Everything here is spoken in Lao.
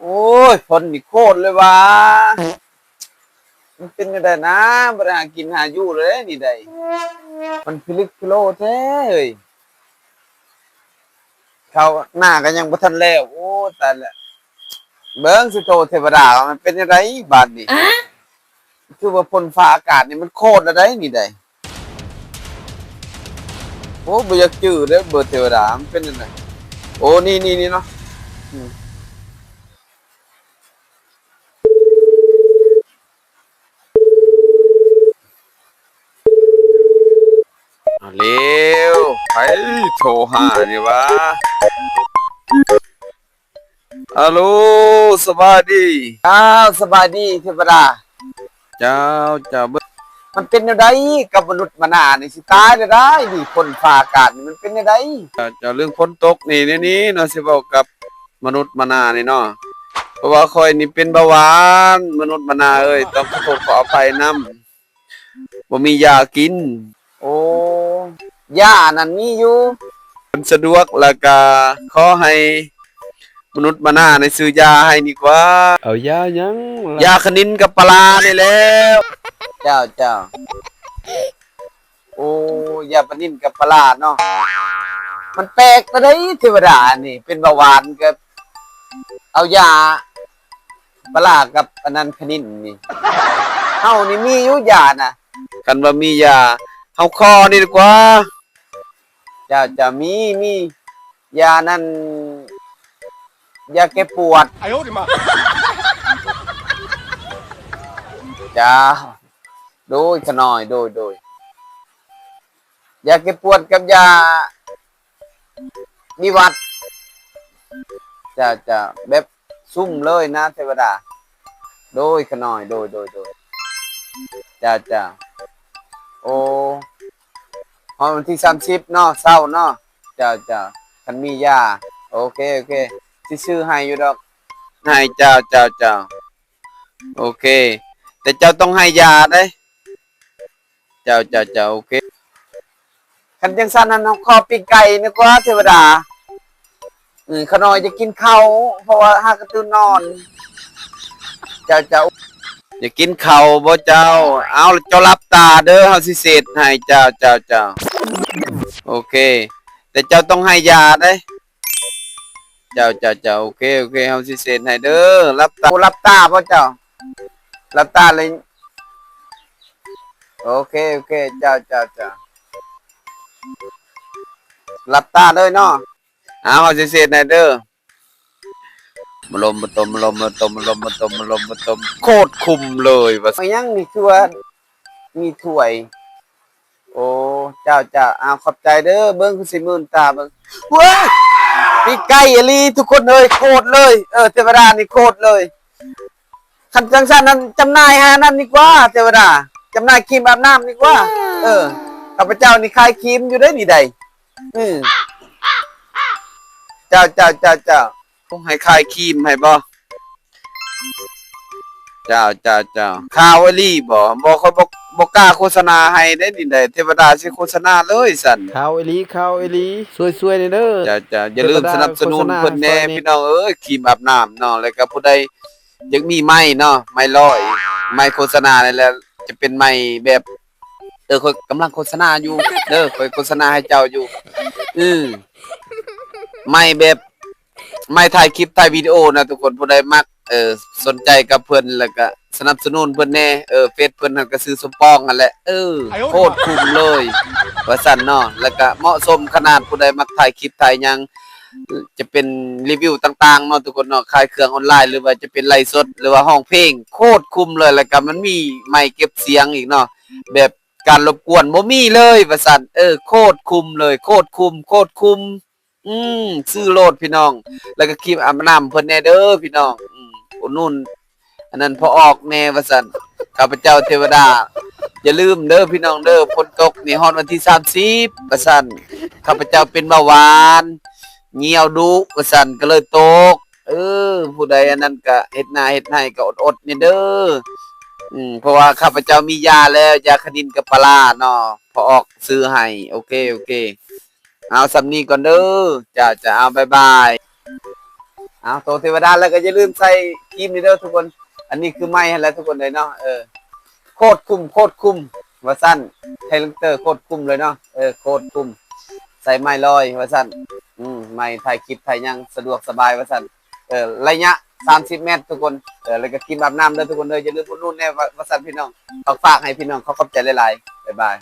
ໂອ້ຍ ຝົນນີ້ໂຄດເລີຍຫວາ ມັນເປັນແນວໃດນະ ບໍ່ໄດ້ຫາກິນຫາຢູ່ເລີຍນີ້ໃດ໋ ມັນພິລຶກພິໂລແທ້ເອີຍ ເຂົ້ານາກໍຍັງບໍ່ທັນແລ້ວ ໂອ້ ຕາຍແລ້ວ ເບິ່ງຊິໂທເທວະດາວ່າມັນເປັນຈັ່ງໃດບາດນີ້ ຄືວ່າຝົນຟ້າອາກາດນີ້ມັນໂຄດແລ້ວໃດ໋ ນີ້ໃດ໋. ໂອ້ ບໍ່ຢາກຈື່ເດ້ເບີເທວະດາ ມັນເປັນຈັ່ງໃດ? ໂອ້ ນີ້ ນີ້ ນີ້ເນາະ ອືມ ເອົາແລ້ວ ໃຜໂທຫານີ້ຫວາ? ອາໂລ ສະບາຍດີ. ອ້າວ ສະບາຍດີເທວະດາ. ເຈົ້າ ເຈົ້າ ເບິ່ງ ມັນເປັນແນວໃດກັບມະນຸດມະນານີ້ ຊິຕາຍແລ້ວໃດ໋ ນີ້ຝົນຟ້າອາກາດນີ້ ມັນເປັນແນວໃດ? ເຈົ້າ ເຈົ້າ ເລື່ອງຝົນຕົກນີ້ ແນວນີ້ເນາະ ຊິເວົ້າກັບມະນຸດມະນານີ້ເນາະ ເພາະວ່າຂ້ອຍນີ້ເປັນເບົາຫວານ ມະນຸດມະນາເອີຍ ຕ້ອງຂໍໂທດຂໍອະໄພນຳ. ບໍ່ມີຢາກິນ. ໂອ້ ຢານັ້ນມີຢູ່ ມັນສະດວກ ແລ້ວກະຂໍໃຫ້ມະນຸດມະນາໃນຊື້ຢາໃຫ້ດີກວ່າ. ເອົາຢາຫຍັງ? ຢາຂະນິນກັບປາຫຼ້ານີ້ແຫຼ້ວ. ເຈົ້າ ເຈົ້າ. ໂອ້ ຢາປານິນກັບປາຫຼ້າເນາະ ມັນແປກແນວໃດເທວະດາ ອັນນີ້ເປັນເບົາຫວານກໍເອົາຢາປາຫຼ້າກັບອັນນັ້ນຂະນິນນີ້ ເຮົານີ້ມີຢູ່ຢານະ ຄັນວ່າມີຢາ ເຮົາຂໍນີ້ດີກວ່າ. ເຈົ້າ ເຈົ້າ ມີ ມີຢານັ້ນ ຢາແກ້ປວດ. ເຈົ້າ ໂດຍ ຂະນ້ອຍ ໂດຍ ໂດຍ ຢາແກ້ປວດກັບຢາວິວັດ. ເຈົ້າ ເຈົ້າ ແບບຊຸມເລີຍນະເທວະດາ. ໂດຍ ຂະນ້ອຍ ໂດຍ ໂດຍ ໂດຍ. ເຈົ້າ ເຈົ້າ ໂອ້ ຮອດວັນທີສາມສິບເນາະ ເຊົ້າເນາະ. ເຈົ້າ ເຈົ້າ ຄັນມີຢາ ໂອເຄ ໂອເຄ ຊິຊື້ໃຫ້ຢູ່ດອກ ໃຫ້. ເຈົ້າ ເຈົ້າ ເຈົ້າ ໂອເຄ ແຕ່ເຈົ້າຕ້ອງໃຫ້ຢາເດ້. ເຈົ້າ ເຈົ້າ ເຈົ້າ ໂອເຄ ຄັນຈັ່ງຊັ້ນຫັ້ນ ເຮົາຂໍປີ້ງໄກ່ດີກວ່າເທວະດາ. ເອີ ຂະນ້ອຍຈະກິນເຂົ້າ ເພາະວ່າຫາກະຕື່ນນອນ. ເຈົ້າ ເຈົ້າ ຢາກກິນເຂົ້າບໍ່ເຈົ້າ? ເອົາ ເຈົ້າຫຼັບຕາເດີ ເຮົາຊິເສດໃຫ້. ເຈົ້າ ເຈົ້າ ເຈົ້າ ໂອເຄ ແຕ່ເຈົ້າຕ້ອງໃຫ້ຢາເດ້. ເຈົ້າ ເຈົ້າ ເຈົ້າ ໂອເຄ ໂອເຄ ເຮົາຊິເຊັນໃຫ້ເດີ. ຫຼັບຕາ ຫຼັບຕາບໍ່ເຈົ້າ? ຫຼັບຕາເລີຍ. ໂອເຄ ໂອເຄ ເຈົ້າ ເຈົ້າ ເຈົ້າ ຫຼັບຕາເລີຍເນາະ. ເອົາ ເຮົາຊິເຊັນໃຫ້ເດີ. ມະລົມມະຕົມ ມະລົມມະຕົມ ມະລົມມະຕົມ ມະລົມມະຕົມ ໂຄດຄຸ້ມເລີຍວ່າ. ເປັນຫຍັງນີ້ ຄືວ່າມີຖ້ວຍ? ໂອ້ ເຈົ້າ ເຈົ້າ ອ້າວ ຂອບໃຈເດີ. ເບິ່ງ ຄືຊິມື່ນຕາເບິ່ງ. ເວີຍ ປີກໄກ່ອີ່ຫຼີທຸກຄົນເອີຍ ໂຄດເລີຍ. ເອີ ເທວະດານີ້ໂຄດເລີຍ. ຄັນຈັ່ງຊັ້ນນັ້ນ ຈຳໜ່າຍຫານັ້ນດີກວ່າ ເທວະດາ. ຈຳໜ່າຍຄຣີມອາບນ້ຳດີກວ່າ. ເອີ ຂ້າພະເຈົ້ານີ້ຂາຍຄຣີມຢູ່ເດ້ນີ້ໃດ. ອື ເຈົ້າ ເຈົ້າ ເຈົ້າ ເຈົ້າ. ໃຫ້ຂາຍຄຣີມໃຫ້ບໍ່? ເຈົ້າ ເຈົ້າ ເຈົ້າ. ຂ່າວອີ່ຫຼີບໍ່? ບໍ່ ຂ້ອຍບໍ່ ບໍ່ກ້າໂຄສະນາໃຫ້ເດ້ນີ້ໃດ. ເທວະດາຊິໂຄສະນາເລີຍຊັ້ນ. ຂ່າວອີ່ຫຼີ ຂ່າວອີ່ຫຼີ. ຊ່ວຍໆແດ່ເດີ. ເຈົ້າ ເຈົ້າ. ຢ່າລືມສະໜັບສະໜູນເພິ່ນແດ່ ພີ່ນ້ອງເອີຍ. ຄຣີມອາບນ້ຳເນາະ. ແລ້ວກໍຜູ້ໃດຢາກມີໄມ້ເນາະ ໄມ້ລອຍ ໄມ້ໂຄສະນານີ້ແຫຼະ. ຈະເປັນໄມ້ແບບ ເອີ ຂ້ອຍກຳລັງໂຄສະນາຢູ່ເດີ. ຂ້ອຍໂຄສະນາໃຫ້ເຈົ້າຢູ່. ອື ໄມ້ແບບ ໄມ້ຖ່າຍຄລິບ ຖ່າຍວິດີໂອນະທຸກຄົນ. ຜູ້ໃດມັກ ເອີ ສົນໃຈກັບເພິ່ນ ແລ້ວກະສະໜັບສະໜູນເພິ່ນແດ່. ເອີ ເຟສເພິ່ນຫັ້ນກະຊື່ສົມປອງຫັ້ນແຫຼະ. ເອີ ໂຄດຄຸ້ມເລີຍວ່າຊັ້ນເນາະ. ແລ້ວກະເໝາະສົມຂະໜາດ ຜູ້ໃດມັກຖ່າຍຄລິບ ຖ່າຍຫຍັງ ຈະເປັນຣີວິວຕ່າງໆເນາະທຸກຄົນເນາະ. ຂາຍເຄື່ອງອອນລາຍ ຫຼືວ່າຈະເປັນໄລຟ໌ສົດ ຫຼືວ່າຮ້ອງເພງ ໂຄດຄຸ້ມເລີຍ. ແລ້ວກະມັນມີໄມເກັບສຽງອີກເນາະ ແບບການລົບກວນບໍ່ມີເລີຍວ່າຊັ້ນ. ເອີ ໂຄດຄຸ້ມເລີຍ ໂຄດຄຸ້ມ ໂຄດຄຸ້ມ. ອື ຊື້ໂລດພີ່ນ້ອງ. ແລ້ວກໍຄຣີມອາບນ້ຳເພິ່ນແດ່ເດີພີ່ນ້ອງ. ອື ອຸດໜູນອັນນັ້ນພໍ່ອອກແດ່ວ່າຊັ້ນ. ຂ້າພະເຈົ້າເທວະດາ ຢ່າລືມເດີພີ່ນ້ອງເດີ. ຝົນຕົກນີ້ຮອດວັນທີສາມສິບວ່າຊັ້ນ. ຂ້າພະເຈົ້າເປັນເບົາຫວານ ຍ່ຽວດຸວ່າຊັ້ນ ກໍເລີຍຕົກ. ເອີ ຜູ້ໃດອັນນັ້ນກໍເຮັດນາເຮັດໄຮ່ກໍອົດໆແດ່ເດີ. ອືມ ເພາະວ່າຂ້າພະເຈົ້າມີຢາແລ້ວ ຢາຂະນິນກັບປາຫຼ້າເນາະ ພໍ່ອອກຊື້ໃຫ້. ໂອເຄ ໂອເຄ ເອົາສ່ຳນີ້ກ່ອນເດີ. ຈ້າ ຈ້າ ເອົາ ບາຍບາຍ. ເອົາ ໂຕເທວະດາແລ້ວກໍຢ່າລືມໃສ່ຄຣີມນີ້ເດີທຸກຄົນ. ອັນນີ້ຄືໄມ້ຫັ້ນແຫຼະທຸກຄົນເອີຍເນາະ. ເອີ ໂຄດຄຸ້ມ ໂຄດຄຸ້ມ ວ່າຊັ້ນ. ໄທເລັກເຕີ ໂຄດຄຸ້ມເລີຍເນາະ. ເອີ ໂຄດຄຸ້ມ ໃສ່ໄມ້ລອຍວ່າຊັ້ນ. ອືມ ໄມ້ຖ່າຍຄລິບຖ່າຍຫຍັງສະດວກສະບາຍວ່າຊັ້ນ. ເອີ ໄລຍະສາມສິບແມັດທຸກຄົນ. ເອີ ແລ້ວກໍຄຣີມອາບນ້ຳເດີທຸກຄົນເດີ. ຢ່າລືມອຸດໜູນແດ່ວ່າ ວ່າຊັ້ນພີ່ນ້ອງ. ຝາກ ຝາກໃຫ້ພີ່ນ້ອງ ຂໍຂອບໃຈຫຼາຍໆ. ບາຍບາຍ.